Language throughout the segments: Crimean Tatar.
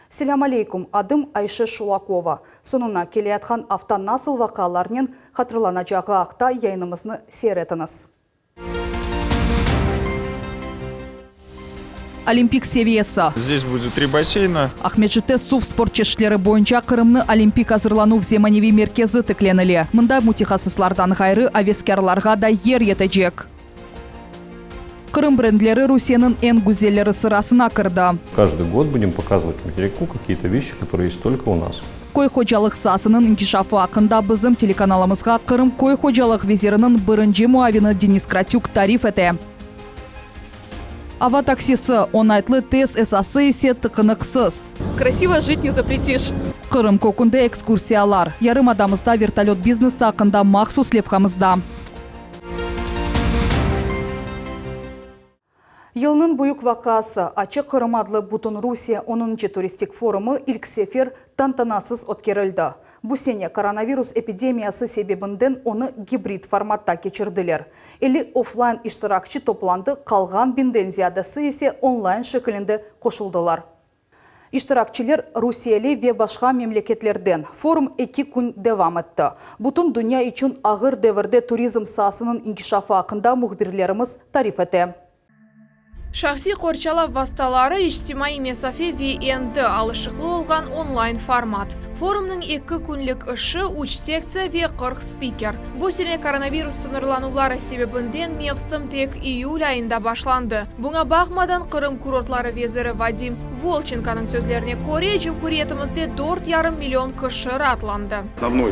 Selâm aleyküm, adım Ayşe Şulakova. Soñuna keleyatqan afta nasıl vaqialarnen hatırlanacağı aqta yayınımıznı seyir etiñiz. Olimpik seviyesi. Здесь будет три бассейна. Aqmescitte suv sport çeşitleri boyunca Qırımnı olimpik azırlanuv zemaneviy merkezi tiklenile. Mında mütehassıslardan ğayrı aveskârlarğa da yer yetecek. Qırım brendleri Rusiyeniñ eñ güzelleri sırasına kirdi. Каждый год будем показывать материку какие-то вещи, которые есть только у нас. Köy hocalıq saasınıñ inkişafı aqqında bizim telekanalımızğa Qırım köy hocalıq veziriniñ birinci muavini Denis Kratük tarif ete. Ava taksisi, oñaytlı, tez, esası ise tıqınıqsız. Krasivo jit ne zapretiş. Qırım kökünde ekskursiyalar, yarımadamızda vertolöt biznesi aqqında mahsus levhamızda. Yılnıñ büyük vaqiası, Açıq Qırım adlı Bütünrusiye onıncı turistik forumı ilk sefer tantanasız ötkerildi. Bu sene koronavirus epidemiyası sebebinden onı gibrid formatta keçirdiler. 50 oflayn iştirakçi toplandı, qalğan biñden ziyadesi ise onlayn şekilinde qoşuldılar. İştirakçiler rusiyeli ve başqa memleketlerden. Forum eki kün devam etti. Bütün dünya içün ağır devirde turizm saasınıñ inkişafı aqqında mühbirlerimiz tarif ete. Şahsiy qorçalav vastaları, içtimaiy mesafe ve endi alışıqlı olğan onlayn format. Forumnıñ eki künlik işi, üç sektsiya ve 40 spiker. Bu sene koronavirus sıñırlanuvları sebebinden mevsim tek iyül ayında başlandı. Buña baqmadan, Qırım kurortları veziri Vadim Volçenkonıñ sözlerine köre, cumhuriyetimizde dört yarım million kişi raatlandı. Основной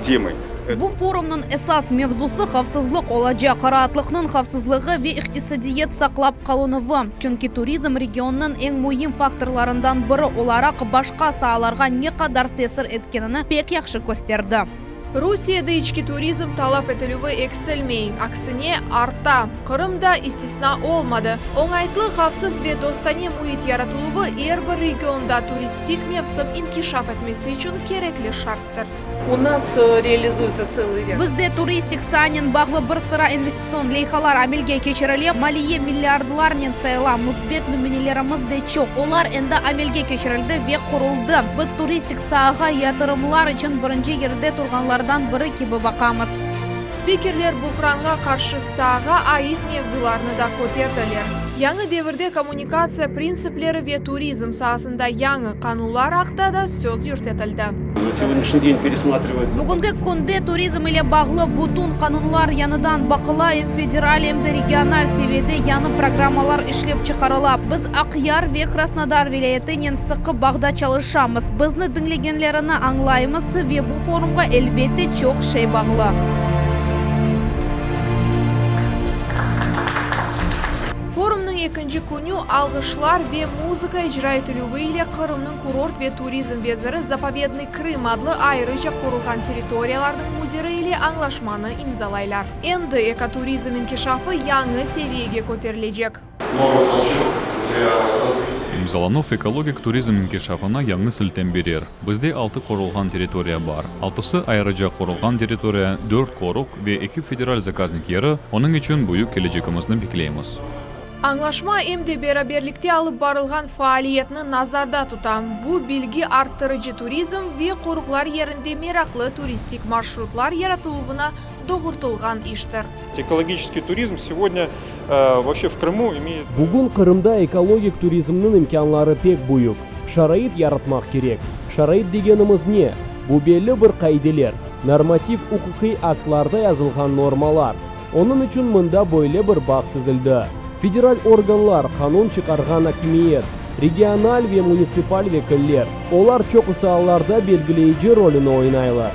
темой. Bu forumnıñ esas mevzusı havfsızlıq olacaq, raatlıqnıñ havfsızlığı ve iqtisadiyat saqlap qalınuvı, çünki turizm regionnıñ eñ müim faktorlarından biri olaraq başqa saalarğa ne qadar tesir etkenini pek yahşı kösterdi. Rusiyede içki turizm talap etilüvi eksilmey, aksine, arta. Qırım da istisna olmadı. Oñaytlı, havfsız ve dostane müit yaratıluvı er bir regionda turistik mevsim inkişaf etmesi içün kerekli şarttır. U nas realizuется tselый râd. Bizde turistik saanen bağlı bir sıra investitsion leyhalar amelge keçirile, maliye milliardlarnen sayıla, müsbet nümünelerimiz de çoq, olar endi amelge keçirildi ve quruldı. Biz turistik saağa yatırımlar içün birinci yerde turğanlardan biri kibi baqamız. Spikerler buhranğa qarşı saağa ait mevzularnı da köterdiler. Yañı devirde kommunikatsiya printsipleri ve turizm saasında yañı qanunlar aqta da söz yürsetildi. Na segodnyashniy den peresmatrivayetsya. Bugünki künde turizm ile bağlı bütün qanunlar yañıdan baqıla, em federal, em de regional seviyede yañı programmalar işlep çıqarıla. Biz Aqyar ve Krasnodar vilâyetinen sıqı bağda çalışamız, bizni diñlegenlerini añlaymız ve bu forumğa, elbette, çoq şey bağlı. Forumnıñ ekinci künü alğışlar ve muzıka icra etilüvi ile Qırımnıñ kurort ve turizm veziri Zapovednıy Krım adlı ayrıca qorulğan territoriyalarnıñ müdiri ile añlaşmanı imzalaylar. Endi ekoturizm inkişafı yañı seviyege köterilecek. İmzalanuv ekologik turizm inkişafına yañı siltem berer. Bizde altı qorulğan territoriya bar, altısı ayrıca qorulğan territoriya, dört qoruq ve eki federal zakaznik yeri, onıñ içün büyük kelecegimizni bekleymiz. Añlaşma em de beraberlikte alıp barılğan faaliyetni nazarda tuta, bu bilgi arttırıcı turizm ve qoruqlar yerinde meraqlı turistik marşrutlar yaratıluvına doğurtılğan iştir. Ekologiçeskiy turizm segodnâ voobşe v Krımu imeyet. Bugün Qırımda ekologik turizmniñ imkânları pek büyük. Şarait yaratmaq kerek. Şarait degenimiz ne? Bu belli bir qaideler, normativ-uquqiy aktlarda yazılğan normalar. Onıñ içün mında böyle bir bağ tizildi, federal organlar, qanun çıqarğan akimiyet, regional ve munitsipal vekiller, olar çoqusı allarda belgileyici rolüni oynaylar.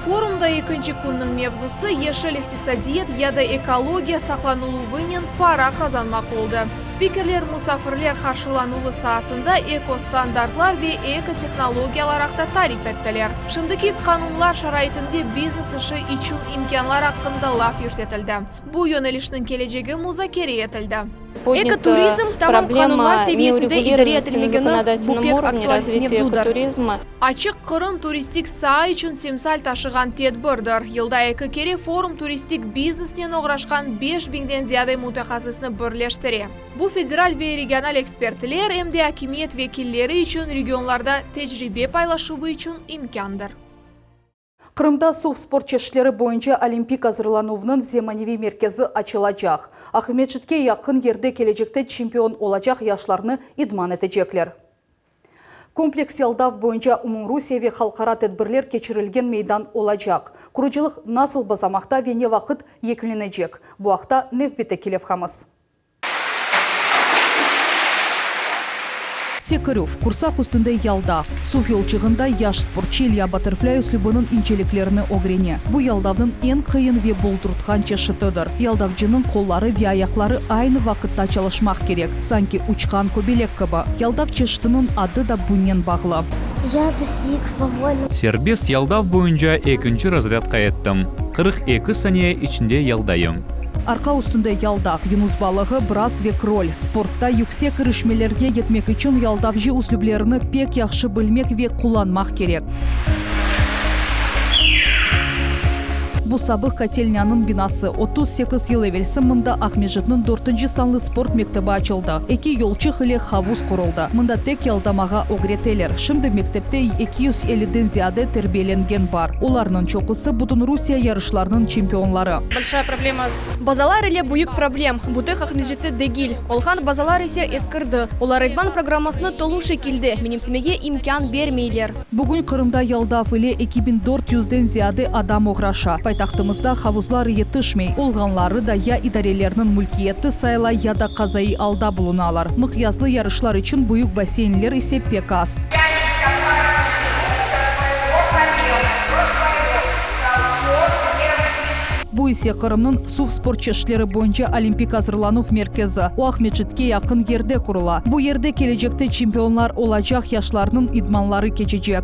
Forumda ekinci künniñ mevzusı yeşil iqtisadiyat ya da ekologiya saqlanıluvınen para qazanmaq oldı. Spikerler musafirler qarşılanuvı saasında ekostandartlar ve ekotehnologiyalar aqta tarif ettiler. Şimdiki qanunlar şaraitinde biznes işi içün imkânlar aqqında laf yürsetildi. Bu yönelişniñ kelecegi muzakere etildi. Ekoturizm tamam qanunlar seviyesinde idare etilmegeni, bu pek aktual mevzudır. Açıq Qırım turistik saa içün timsal taşığan tedbirdir. Yılda eki kere forum turistik biznesnen oğraşqan 5000-den ziyade mütehassısnı birleştire. Bu federal ve regional ekspertler, em de akimiyet vekilleri içün regionlarda tecribe paylaşuvı içün imkândır. Qırımda suv sport çeşitleri boyunca olimpik azırlanuvnıñ zemaneviy merkezi açılacaq. Aqmescitke yaqın yerde kelecekte çempion olacaq yaşlarnı idman etecekler. Kompleks yaldav boyunca umumrusiye ve halqara tedbirler keçirilgen meydan olacaq. Qurucılıq nasıl basamaqta ve ne vaqıt yekünlenecek? Bu aqta nevbetteki levhamız. Sekirüv, qursaq üstünde yaldav. Suv yolçığında yaş sportçı İlya Batterflây üslübiniñ inceliklerini ögrene. Bu yaldavnıñ eñ qıyın ve boldurtqan çeşitidir. Yaldavcınıñ qolları ve ayaqları aynı vaqıtta çalışmaq kerek, sanki uçqan köbelek kibi. Yaldav çeşitiniñ adı da bunen bağlı. Ya dostig povollno. Serbest yaldav boyunca ekinci razrâdqa ettim. 42 saniye içinde yaldayım. Arqa üstünde yaldav, yunus balığı, bras ve krol. Sportta yüksek irişmelerge yetmek içün yaldavcı üslüplerini pek yahşı bilmek ve qullanmaq kerek. Bu sabıq kotelnânıñ binası. 38 yıl evelsi mında Aqmescitniñ dörtünci sanlı sport mektebi açıldı. Eki yolçıq ile havuz quruldı. Mında tek yaldamağa ögreteler. Şimdi mektepte 250-den ziyade terbiyelengen bar. Olarnıñ çoqusı bütün Rusiye yarışlarınıñ çempionları. Bazalar ile büyük problem. Bu tek Aqmescitte degil. Olğan bazalar ise eskirdi. Olar idman programmasını tolu şekilde menimsemege imkân bermeyler. Bugün Qırımda yaldav ile 2400-den ziyade adam oğraşa. Paytahtımızda havuzlar yetişmey, olğanları da ya idarelerniñ mülkiyeti sayıla, ya da qazaiy alda bulunalar. Mıqyaslı yarışlar içün büyük basseynler ise pek az. Bu ise Qırımnıñ suv sport çeşitleri boyunca olimpik azırlanuv merkezi. O, Aqmescitke yaqın yerde qurula. Bu yerde kelecekte çempionlar olacaq yaşlarnıñ idmanları keçecek.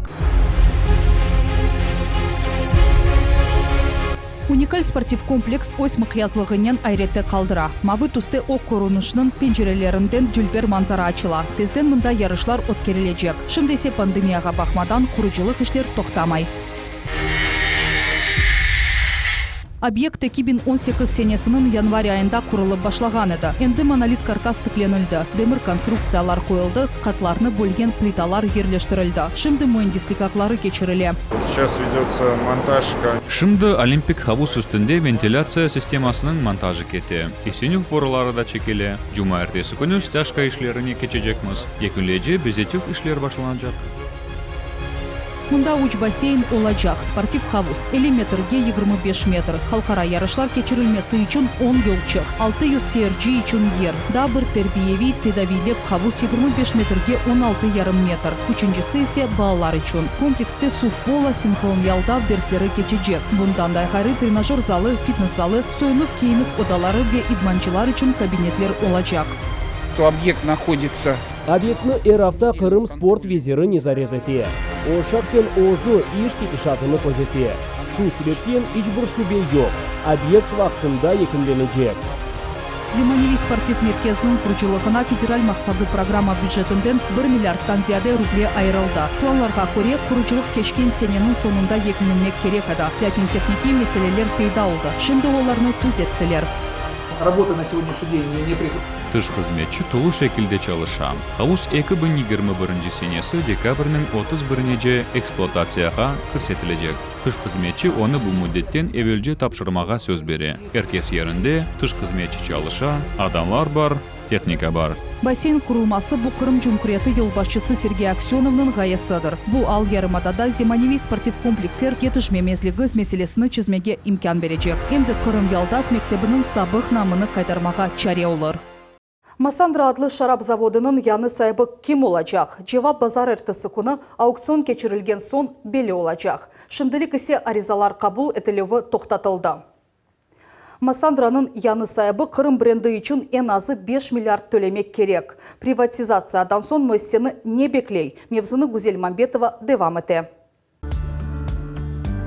Unikal sportiv kompleks öz mıqyazlığınen ayrette qaldıra. Mavı tüste o körünişniñ pencerelerinden dülber manzara açıla. Tezden mında yarışlar ötkerilecek. Şimdi ise pandemiyağa baqmadan qurucılıq işler toqtamay. Obyekt 2018 senesiniñ yanvar ayında qurulıp başlağan edi. Endi monolit karkas tiklenildi, demir konstruktsiyalar qoyuldı, qatlarnı bölgen plitalar yerleştirildi. Şimdi müendislik aqları keçirile. Seyças vedötsa montaj. Şimdi olimpik havuz üstünde ventilâtsiya sistemasınıñ montajı kete, isinüv boruları da çekile. Cumaertesi künü stâjka işlerine keçecekmiz, yekünleyici bezetüv işler başlanacaq. Mında üç basseyn olacaq, sportiv havuz, 50 metrge 25 metr, halqara yarışlar keçirilmesi içün on yolçıq, 600 seyirci içün yer, daa bir terbiyeviy tedaviylev havuz 25 metrge 16 yarım metr, üçüncisi ise balalar içün. Komplekste suv polo, sinhron yaldav dersleri keçecek. Bundan da ğayrı trenajör zalı, fitnes zalı, soyunuv-kiyinüv odaları ve idmancılar içün kabinetler olacaq. Obyekt nahoditsa. Obyektni er afta Qırım sport veziri nezaret ete. O, şahsen özü iş ketişatını közete. Şu sebepten iç bir şübe yoq, obyekt vaqtında yekünlenecek. Zemaneviy sportiv merkezniñ qurucılığına federal maqsatlı programma bücetinden bir milliardtan ziyade ruble ayırıldı. Planlarğa köre, qurucılıq keçken seneniñ soñunda yekünlenmek kerek edi, lâkin tehnikiy meseleler peyda oldı. Şimdi olarnı tüzettiler. Rabota na segodnâşniy den ne Tış hızmetçi tolu şekilde çalışa. Havuz 2021 senesi dekabrniñ 31-nece ekspluatatsiyağa kirsetilecek. Tış hızmetçi onı bu müddetten evelce tapşırmağa söz bere. Er kes yerinde, tış hızmetçi çalışa, adamlar bar, tehnika bar. Basseyn qurulması bu Qırım Cumhuriyeti yolbaşçısı Sergey Aksönovnıñ ğayesidir. Bu al yarımadada zemaneviy sportiv kompleksler yetişmemezligi meselesini çezmege imkân berecek. Em de Qırım yaldav mektebiniñ sabıq namını qaytarmağa çare olur. Massandra adlı şarap zavodınıñ yañı saibi kim olacaq? Cevap bazarertesi künü auktsion keçirilgen soñ belli olacaq. Şimdilik ise arizalar qabul etilüvi toqtatıldı. Massandranıñ yañı saibi Qırım brendi içün eñ azı beş milliard tölemek kerek. Privatizatsiyadan soñ müessiseni ne bekley? Mevzunı Güzel Mambetova devam ete.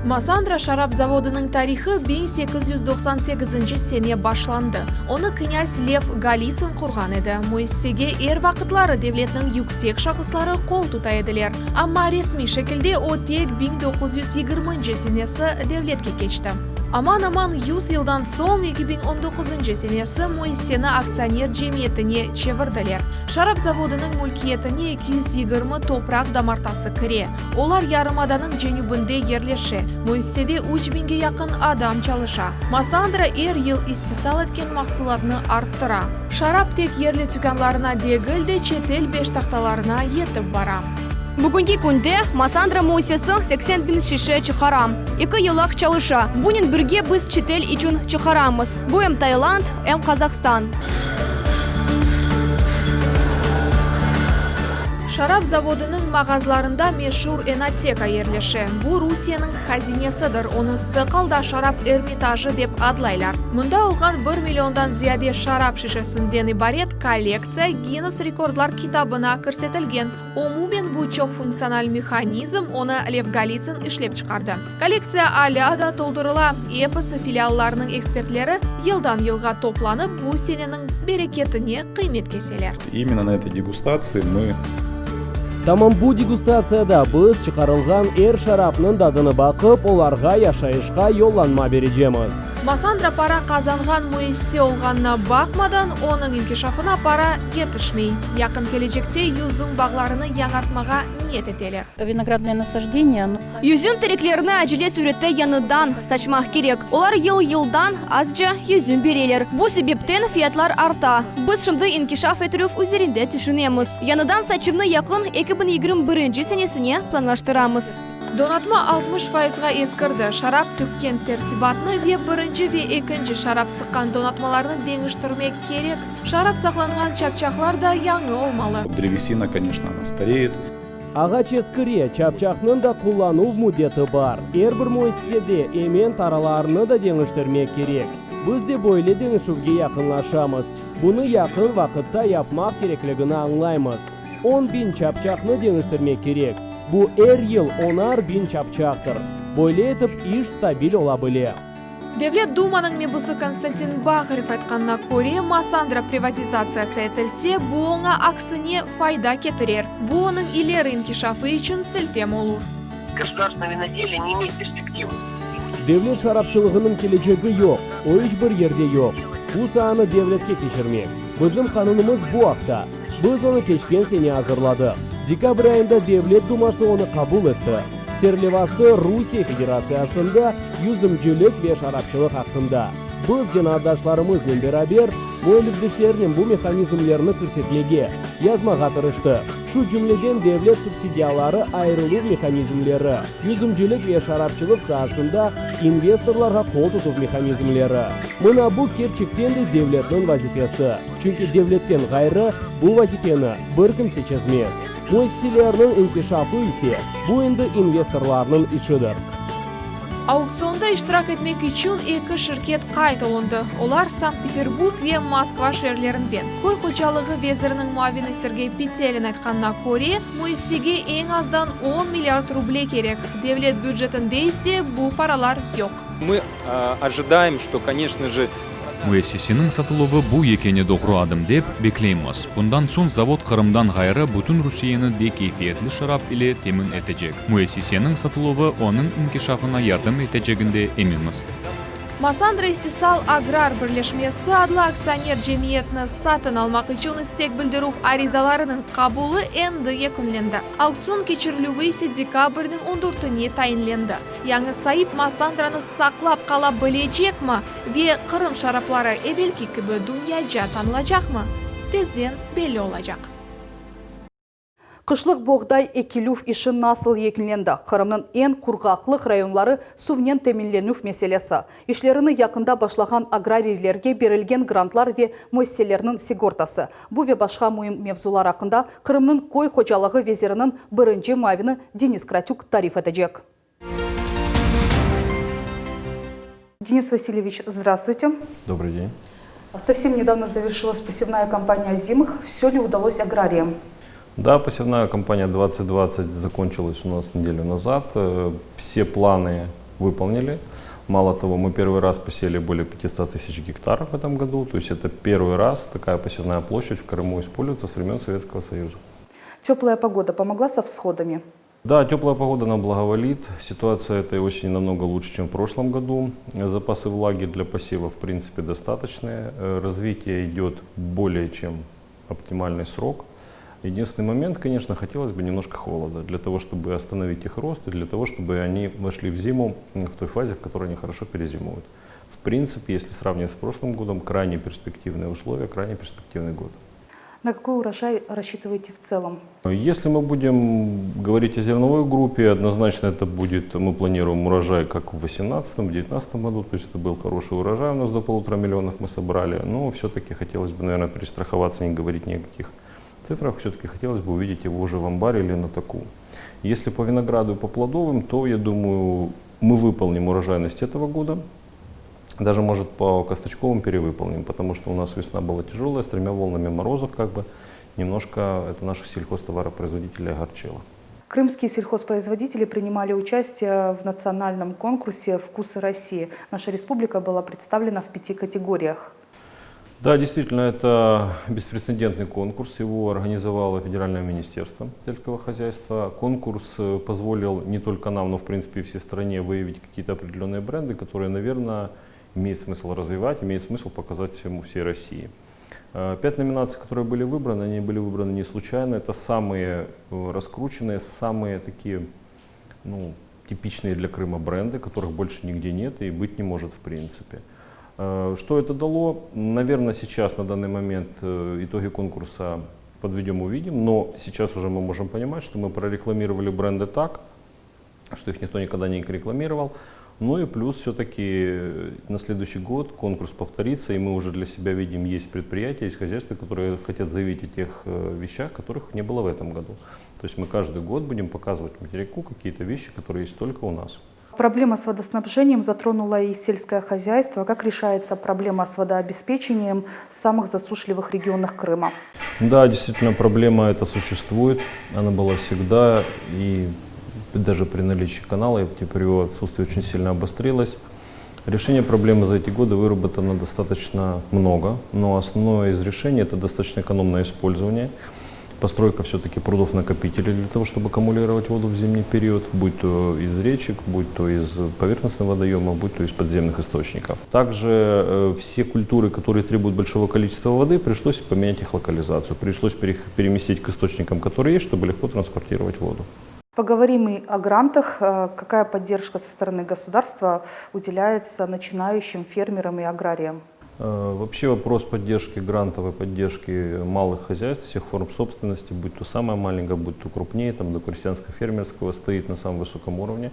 Massandra şarap zavodınıñ tarihı 1898 sene başlandı. Onı knâz Lev Golitsın qurğan edi. Müessisege er vaqıtları devletniñ yüksek şahısları qol tuta ediler. Amma resmiy şekilde o tek 1920 senesi devletke keçti. Aman-aman 100 yıldan soñ, 2019 senesi müessiseni aktsioner cemiyetine çevirdiler. Şarap zavodınıñ mülkiyetine 220 topraq damartası kire. Olar yarımadanıñ cenübinde yerleşe. Müessisede üç biñge yaqın adam çalışa. Massandra er yıl istisal etken mahsulatnı arttıra. Şarap tek yerli tükânlarına degil de, çetel beştahtalarına yetip bara. Bugünki künde Massandra müessisesi 80 biñ şişe çıqara. Eki yolaq çalışa. Bunen birge biz çetel içün çıqaramız. Bu em Tailand, em Qazahstan. Şarap zavodınıñ mağazlarında meşur enoteka yerleşe. Bu Rusiyeniñ hazinesidir, onı sıq alda şarap ermitajı dep adlaylar. Mında olğan bir milliondan ziyade şarap şişesinden ibaret kollektsiya Ginness rekordlar kitabına kirsetilgen. Umumen bu çoqfunktsional mehanizm, onı Lev Golitsın işlep çıqardı. Kollektsiya alâ da toldurıla, episi filiallarnıñ ekspertleri yıldan-yılğa toplanıp, bu seneniñ bereketine qıymet keseler. İmенно na etoy degustatsii mı. Tamam bu degustatsiyada biz çıqarılğan er şarapnıñ tadını baqıp, olarğa yaşayışqa yollanma berecemiz. Massandra para qazanğan müessise olğanına baqmadan, onıñ inkişafına para yetişmey. Yaqın kelecekte yüzüm bağlarını yañartmağa niyet eteler. Vinogradnoye nasajdeniye. Yüzüm tereklerini acele sürette yañıdan saçmaq kerek. Olar yıl-yıldan azca yüzüm bereler. Bu sebepten fiyatlar arta. Biz şimdi inkişaf ettirüv üzerinde tüşünemiz. Yañıdan saçuvnı yaqın 2021 senesine planlaştıramız. Donatma 60 fayızğa eskirdi. Şarap tökken tertibatnı ve birinci ve ekinci şarap sıqqan donatmalarnı deñiştirmek kerek. Şarap saqlanğan çapçaqlar da yañı olmalı. Древесина, конечно, она стареет. Ağaç eskire, çapçaqnıñ da qullanuv müddeti bar. Er bir müessisede emen taralarnı da deñiştirmek kerek. Biz de böyle deñişüvge yaqınlaşamız. Bunı yaqın vaqıtta yapmaq kerekligini añlaymız. 10 biñ çapçaqnı deñiştirmek kerek. Bu er yıl onar biñ çapçaqtır. Böyle etip iş stabil ola bile. Devlet Dumanıñ mebusı Konstantin Baharev aytqanına köre, Massandra privatizatsiyası etilse, bu oña aksine fayda ketirer. Bu onıñ ileri inkişafı içün siltem olur. Государственное виноделие не имеет перспективы. Devlet şarapçılığınıñ kelecegi yoq, o iç bir yerde yoq. Bu saanı devletke keçirmek. Bizim qanunımız bu aqta. Biz onı keçken sene azırladıq. Dekabr ayında Devlet Duması onı qabul etti. Serlevası Rusiye Federatsiyasında yüzümcilik ve şarapçılıq aqqında. Biz zenaatdaşlarımıznen beraber müellifdeşlernen bu mehanizmlerni kirsetmege, yazmağa tırıştıq. Şu cümleden devlet subsidiyaları ayırıluv mehanizmleri, yüzümcilik ve şarapçılıq saasında investorlarğa qol tutuv mehanizmleri. Mına bu kerçekten de devletniñ vazifesi. Çünki devletten ğayrı bu vazifeni bir kimse çezmez. Müessiselerniñ inkişafı ise bu endi investorlarnıñ işidir. Auktsionda iştirak etmek içün eki şirket qayd olundı. Olar Sankt-Peterburg ve Moskva şeerlerinden. Köy hocalığı veziriniñ muavini Sergey Petelin aytqanına köre, müessisege eñ azdan 10 milliard ruble kerek. Devlet bücetinde ise bu paralar yoq. Мы ожидаем, что, конечно же, Müessiseniñ satıluvı bu yekâne doğru adım dep bekleymiz. Bundan soñ zavod Qırımdan ğayrı bütün Rusiyeni de keyfiyetli şarap ile temin etecek. Müessiseniñ satıluvı onıñ inkişafına yardım eteceginde eminmiz. Massandra istisal agrar birleşmesi adlı aktsioner cemiyetini satın almaq içün istek bildirüv arizalarınıñ qabulı endi yekünlendi. Auktsion keçirilüvi ise dekabrniñ 14-ine tayinlendi. Yañı saip Massandranı saqlap qala bilecekmi ve Qırım şarapları evelki kibi dünyaca tanılacaqmı? Tezden belli olacaq. Qışlıq boğday ekilüv işi nasıl yekünlendi? Qırımnıñ eñ qurğaqlıq rayonları suvnen teminlenüv meselesi. İşlerini yaqında başlağan agrariylerge berilgen grantlar ve müessiselerniñ sigortası. Bu ve başqa müim mevzular aqqında Qırımnıñ köy hocalığı veziriniñ birinci muavini Denis Kratük tarif etecek. Денис Васильевич, здравствуйте. Добрый день. Совсем недавно завершилась посевная кампания озимых. Все ли удалось аграриям? Да, посевная кампания 2020 закончилась у нас неделю назад. Все планы выполнены. выполнили. Мало того, мы первый раз посеяли более 500 тысяч гектаров в этом году. То есть это первый раз такая посевная площадь в Крыму используется с времен Советского Союза. Теплая погода помогла со всходами? Да, теплая погода нам благоволит. Ситуация этой осени намного лучше, чем в прошлом году. Запасы влаги для посева в принципе достаточные. Э, развитие идет более чем оптимальный срок. Единственный момент, конечно, хотелось бы немножко холода, для того, чтобы остановить их рост и для того, чтобы они вошли в зиму в той фазе, в которой они хорошо перезимуют. В принципе, если сравнивать с прошлым годом, крайне перспективные условия, крайне перспективный год. На какой урожай рассчитываете в целом? Если мы будем говорить о зерновой группе, однозначно это будет, мы планируем урожай как в 2018-2019 году, то есть это был хороший урожай, у нас до полутора миллионов мы собрали, но все-таки хотелось бы, наверное, перестраховаться, не говорить ни о каких цифрах, все-таки хотелось бы увидеть его уже в амбаре или на току. Если по винограду и по плодовым, то, я думаю, мы выполним урожайность этого года, даже, может, по косточковым перевыполним, потому что у нас весна была тяжелая, с тремя волнами морозов, как бы, немножко это наших сельхозтоваропроизводителей огорчило. Крымские сельхозпроизводители принимали участие в национальном конкурсе «Вкусы России». Наша республика была представлена в пяти категориях. Да, действительно, это беспрецедентный конкурс. Его организовало Федеральное министерство сельского хозяйства. Конкурс э, позволил не только нам, но в принципе и всей стране выявить какие-то определенные бренды, которые, наверное, имеет смысл развивать, имеет смысл показать всему всей России. Э, пять номинаций, которые были выбраны, они были выбраны не случайно. Это самые э, раскрученные, самые такие ну, типичные для Крыма бренды, которых больше нигде нет и быть не может в принципе. Э, что это дало? Наверное, сейчас, на данный момент, итоги конкурса подведем, увидим. Но сейчас уже мы можем понимать, что мы прорекламировали бренды так, что их никто никогда не рекламировал. Ну и плюс все-таки э, на следующий год конкурс повторится, и мы уже для себя видим, есть предприятия, есть хозяйства, которые хотят заявить о тех э, вещах, которых не было в этом году. То есть мы каждый год будем показывать материку какие-то вещи, которые есть только у нас. Проблема с водоснабжением затронула и сельское хозяйство. Как решается проблема с водообеспечением в самых засушливых регионах Крыма? Да, действительно, проблема эта существует. Она была всегда. И даже при наличии канала, и при его отсутствии очень сильно обострилась. Решение проблемы за эти годы выработано достаточно много, но основное из решений – это достаточно экономное использование, постройка все-таки прудов-накопителей для того, чтобы аккумулировать воду в зимний период, будь то из речек, будь то из поверхностного водоема, будь то из подземных источников. Также э, все культуры, которые требуют большого количества воды, пришлось поменять их локализацию, пришлось переместить к источникам, которые есть, чтобы легко транспортировать воду. Поговорим и о грантах. Э, какая поддержка со стороны государства уделяется начинающим фермерам и аграриям? Э, вообще вопрос поддержки, грантовой поддержки малых хозяйств, всех форм собственности, будь то самая маленькая, будь то крупнее, там, до крестьянско-фермерского, стоит на самом высоком уровне.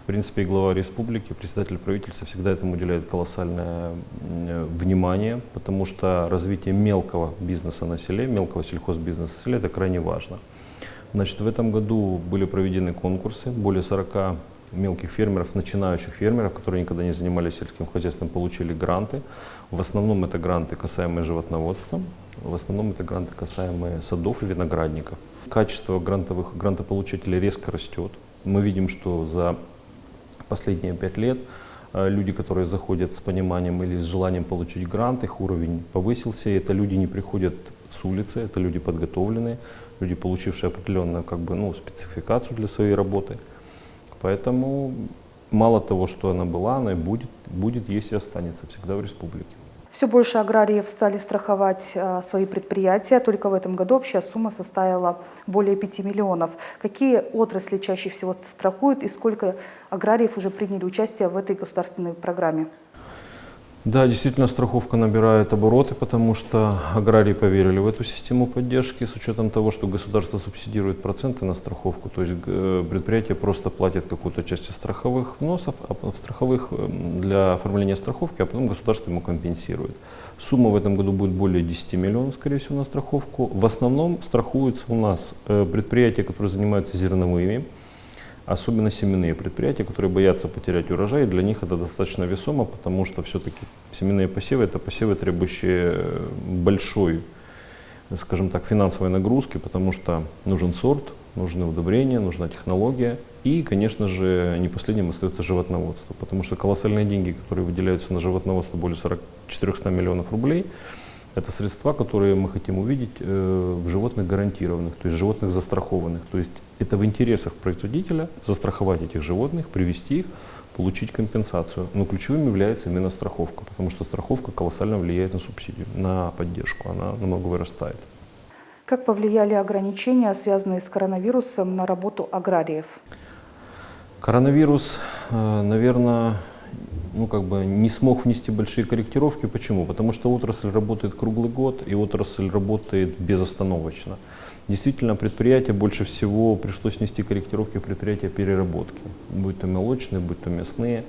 В принципе, и глава республики, председатель правительства всегда этому уделяет колоссальное внимание, потому что развитие мелкого бизнеса на селе, мелкого сельхозбизнеса на селе, это крайне важно. Значит, в этом году были проведены конкурсы, более 40 мелких фермеров, начинающих фермеров, которые никогда не занимались сельским хозяйством, получили гранты. В основном это гранты, касаемые животноводства, в основном это гранты, касаемые садов и виноградников. Качество грантовых, грантополучателей резко растет. Мы видим, что за последние пять лет э, люди, которые заходят с пониманием или с желанием получить грант, их уровень повысился. И это люди не приходят с улицы, это люди подготовленные, люди, получившие определенную как бы, ну, спецификацию для своей работы. Поэтому мало того, что она была, она и будет, будет, есть и останется всегда в республике. Все больше аграриев стали страховать э, свои предприятия. Только в этом году общая сумма составила более 5 миллионов. Какие отрасли чаще всего страхуют и сколько аграриев уже приняли участие в этой государственной программе? Да, действительно, страховка набирает обороты, потому что аграрии поверили в эту систему поддержки с учетом того, что государство субсидирует проценты на страховку, то есть э, предприятие просто платит какую-то часть страховых взносов, а страховых эм, для оформления страховки, а потом государство ему компенсирует. Сумма в этом году будет более 10 миллионов, скорее всего, на страховку. В основном страхуются у нас э, предприятия, которые занимаются зерновыми, особенно семенные предприятия, которые боятся потерять урожай, для них это достаточно весомо, потому что все-таки семенные посевы – это посевы, требующие э, большой, скажем так, финансовой нагрузки, потому что нужен сорт, Нужны удобрения, нужна технология. И, конечно же, не последним остается животноводство, потому что колоссальные деньги, которые выделяются на животноводство, более 40, 400 миллионов рублей, это средства, которые мы хотим увидеть э, в животных гарантированных, то есть животных застрахованных. То есть это в интересах производителя застраховать этих животных, привести их, получить компенсацию. Но ключевым является именно страховка, потому что страховка колоссально влияет на субсидию, на поддержку, она намного вырастает. Как повлияли ограничения, связанные с коронавирусом, на работу аграриев? Коронавирус, э, наверное, ну, как бы не смог внести большие корректировки. Почему? Потому что отрасль работает круглый год, и отрасль работает безостановочно. Действительно, предприятия больше всего пришлось нести корректировки в предприятия переработки, будь то молочные, будь то мясные.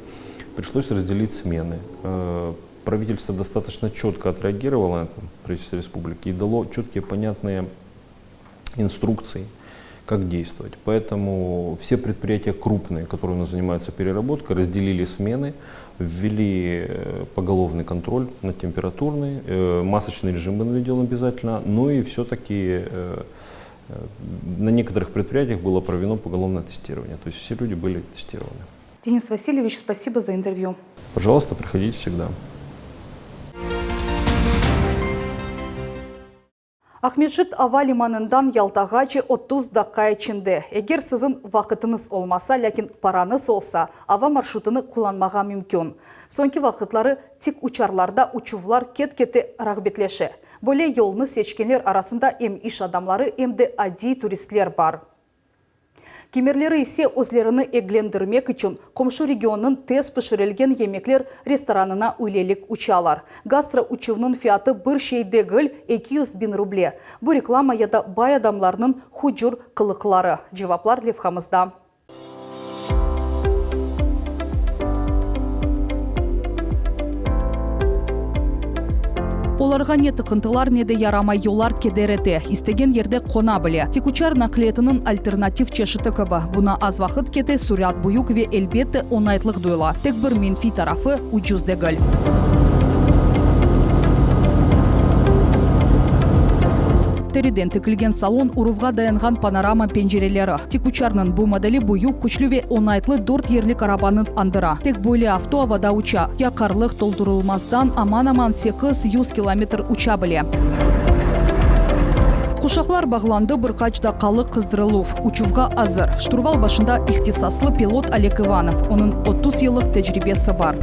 Пришлось разделить смены. Э, правительство достаточно четко отреагировало на это, правительство республики, и дало четкие, понятные инструкции, как действовать. Поэтому все предприятия крупные, которые у нас занимаются переработкой, разделили смены, ввели э, поголовный контроль на температурный, э, масочный режим был введен обязательно, ну и все-таки э, на некоторых предприятиях было проведено поголовное тестирование, то есть все люди были тестированы. Денис Васильевич, спасибо за интервью. Пожалуйста, приходите всегда. Aqmescit ava limanından Yaltağace 30 daqqa içinde. Eger siziñ vaqıtıñız olmasa, lâkin parañız olsa, ava marşrutını qullanmağa mümkün. Soñki vaqıtları tikuçarlarda uçuvlar ket-kete rağbetleşe. Böyle yolnı seçkenler arasında em iş adamları, em de adiy turistler bar. Kimerleri ise özlerini eglendirmek içün qomşu regionnıñ tez pişirilgen yemekler restoranına üylelik uçalar. Gastro uçuvnıñ fiyatı bir şey degil, 200 biñ ruble. Bu reklama ya da bay adamlarnıñ hucur qılıqları? Cevaplar levhamızda. Olarğa ne tıqıntılar, ne de yaramay yollar keder ete, istegen yerde qona bile. Tikuçar naqliyatınıñ alternativ çeşiti kibi, buna az vaqıt kete, sürat büyük ve, elbette, oñaytlıq duyula. Tek bir menfiy tarafı, ucuz degil. Teriden tikilgen salon, uruvğa dayanğan panorama pencereleri. Tikuçarnıñ bu modeli büyük, küçlü ve oñaytlı dört yerlik arabanı añdıra. Tek böyle avto avada uça, yaqarlıq toldurılmazdan aman-aman 800 kilometr uça bile. Quşaqlar bağlandı, bir qaç daqqalıq qızdırıluv. Uçuvğa azır. Şturval başında ihtisaslı pilot Oleg İvanov, onıñ 30 yıllıq tecribesi bar.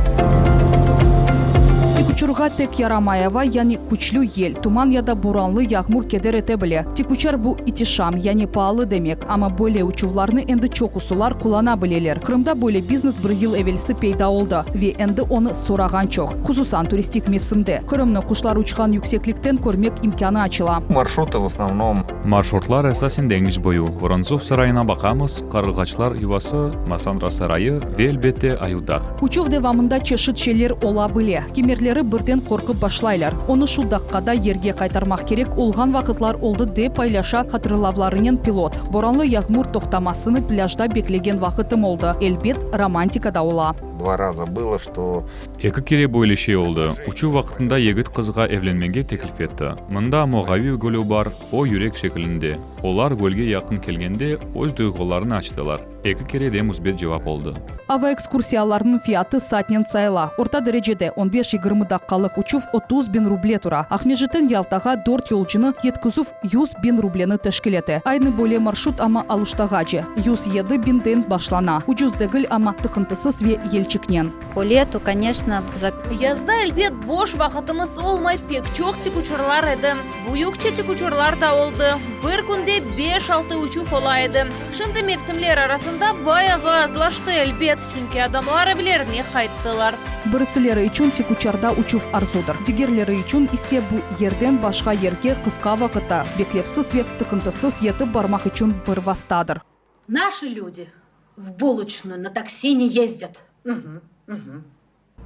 Tikuçurğa tek yaramay ava, yani küçlü yel, tuman ya da boranlı yağmur keder ete bile. Tikuçar bu itişam, yani paalı demek, amma böyle uçuvlarnı endi çoqusılar qullana bileler. Qırımda böyle biznes bir yıl evelsi peyda oldı ve endi onı sorağan çoq. Hususan turistik mevsimde. Qırımnı quşlar uçqan yükseklikten körmek imkânı açıla. Marşrutı v osnovnom. Marşrutlar esasen deñiz boyu, Vorontsov sarayına baqamız, Qarılğaçlar yuvası, Massandra sarayı ve, elbette, Ayudağ. Uçuv devamında çeşit şeyler ola bile. Kimerleri birden qorqıp başlaylar. Onı şu daqqada yerge qaytarmaq kerek olğan vaqıtlar oldı, dep paylaşa hatırlavlarınen pilot. Boranlı yağmur toqtamasını plâjda beklegen vaqıtım oldı. Elbet, romantika da ola. Dva raza bylo, çto. Eki kere böyle şey oldı. Uçuv vaqtında yigit qızğa evlenmege teklif etti. Mında Moğaviv gölü bar, o yürek şekilinde. Olar gölge yaqın kelgende, öz duyğularını açtılar. Eki kere de müsbet cevap oldı. Ava ekskursiyalarınıñ fiyatı saatnen sayıla. Orta derecede on beş-yigirmi daqqalıq uçuv 30 biñ ruble tura. Aqmescitten Yaltağa dört yolcunı yetkizüv 100 biñ rubleni teşkil ete. Aynı böyle marşrut amma Aluştağace, 107 biñden başlana. Ucuz degil, amma tıqıntısız ve yelçiknen. Po letu, koneçno, za. Yazda, elbet, boş vaqıtımız olmay, pek çoq tikuçurlar edi. Büyükçe tikuçurlar da oldı. Bir künde beş-altı uçuv ola edi. Şimdi mevsimler arasında bayağı azlaştı, elbet, çünki adamlar evlerine qayttılar. Birisileri içün tikuçarda uçuv arzudır, digerleri içün ise bu yerden başqa yerge qısqa vaqıtta, beklevsiz ve tıqıntısız yetip barmaq içün bir vastadır. Naşı lüdi v buloçnuyu na taksi ne yezdât.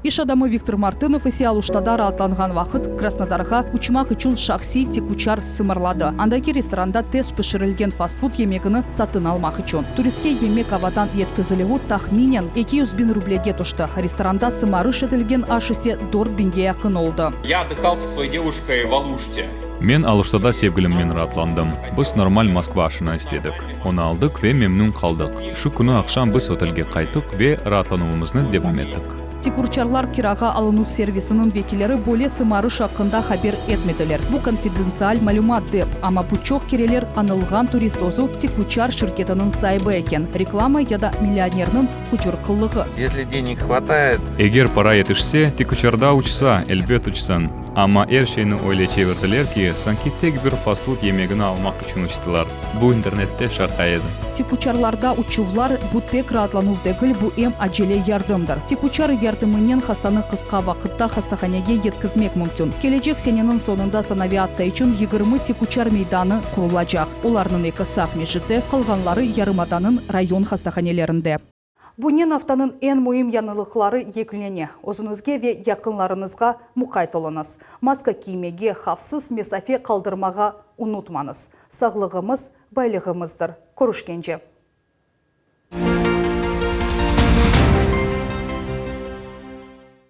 İş adamı Viktor Martınov ise Aluştada raatlanğan vaqıt Krasnodarğa uçmaq içün şahsiy tikuçar sımarladı, andaki restoranda tez pişirilgen fast-fud yemegini satın almaq içün. Turistke yemek avadan yetkizilüvi tahminen 200 biñ rublege tüşti, restoranda sımarış etilgen aş ise dört biñge yaqın oldı. Ya otdıhal so svoey devuşkay v Aluşte. Men Aluştada sevgilimnen raatlandım. Biz normal Moskva aşını istedik. Onı aldıq ve memnün qaldıq. Şu künü aqşam biz otelge qayttıq ve raatlanuvımıznı devam ettik. Tikuçarlar kirağa alınuv servisiniñ vekilleri böyle sımarış aqqında haber etmediler, bu konfidentsial malümat dep, amma bu çoq kereler añılğan turist özü tikuçar şirketiniñ saibi eken, reklama ya da millionerniñ hucur qıllığı. Esli deneg hvatayet. Eger para yetişse, tikuçarda uçsa, elbet uçsın. Amma er şeyni öyle çevirdiler ki, sanki tek bir fast-fud yemegini almaq içün uçtılar. Bu internette şaqa edi. Tikuçarlarda uçuvlar, bu tek raatlanuv degil, bu em acele yardımdır. Tikuçar yardımınen hastanı qısqa vaqıtta hastahanege yetkizmek mümkün. Kelecek seneniñ soñunda sanaviatsiya içün 20 tikuçar meydanı qurulacaq. Olarnıñ ekisi Aqmescitte, qalğanları yarımadanıñ rayon hastahanelerinde. Bunen aftanıñ eñ müim yañılıqları yekünlene. Özüñizge ve yaqınlarıñızğa muqayt oluñız. Maska kiymege, havfsız mesafe qaldırmağa unutmañız. Sağlığımız, baylığımızdır. Körüşkence.